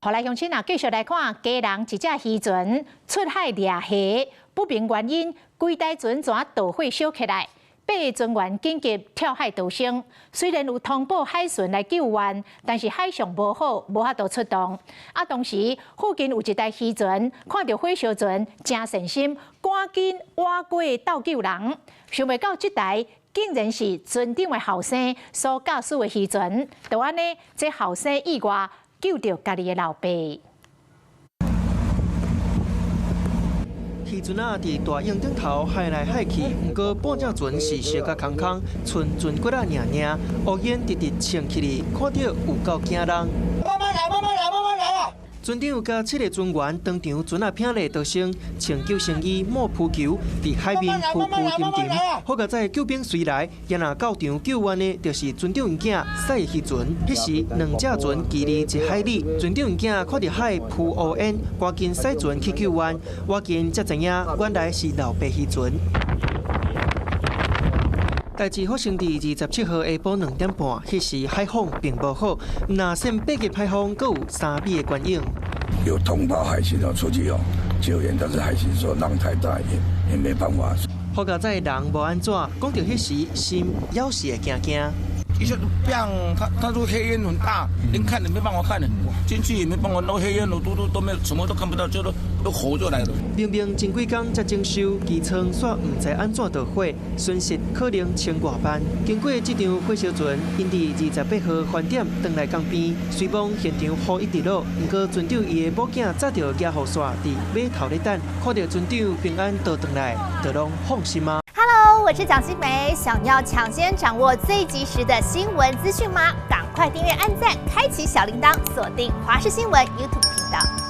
予來鄉親啊，繼續來看家人一隻漁船出海掠蝦，不明原因，規台船怎著火燒起來？八个船員緊急跳海逃生，雖然有通報海巡來救援，但是海象無好，無法度出動。啊，當時附近有一台漁船，看著火燒船，誠善心，趕緊划過鬥救人。想袂到這台竟然是船長的後生所駕駛的漁船，就按呢，這後生意外救著家己的老爸。漁船仔佇大湧頂頭海來海去，毋過半隻船是燒甲空空，賰船骨仔爾爾，烏煙直直衝起來，看著有夠驚人。慢慢來，慢慢來，慢慢來啊！船長佮七个船員當場船仔拼咧逃生，穿救生衣、帽浮球，佇海面浮浮沉沉。好佳哉救兵隨來，也若到場救援的，就是船長𪜶囝駛的漁船。彼時兩隻船距離一海里，船長𪜶囝看著海浮烏煙，趕緊駛船去救援。我今才知影，原來是老爸漁船。代誌發生佇27號下晡2點半，彼時海況並無好，若先八級海風，閣有3米的懸湧。有通報海巡哦出去哦救援，但是海巡說浪太大，也沒辦法。好佳哉人無按怎，講著彼時心猶是會驚驚。一下子砰，他說黑煙很大，連看都沒辦法看的，進去也沒辦法，那黑煙都沒，什麼都看不到，就都火就來了。明明前幾工才整修機艙，煞毋知按怎著火，損失可能千外萬。經過這場火燒船，𪜶佇28號翻點轉來港邊，雖罔現場雨一直落，毋過船長伊的某囝紮著遮雨傘佇碼頭咧等，看著船長平安倒轉來，就攏放心啊。 Hello，我是蔣新梅，想要搶先掌握最及時的新聞資訊嗎？趕快訂閱、按讚、開啟小鈴鐺，鎖定華視新聞 YouTube 頻道。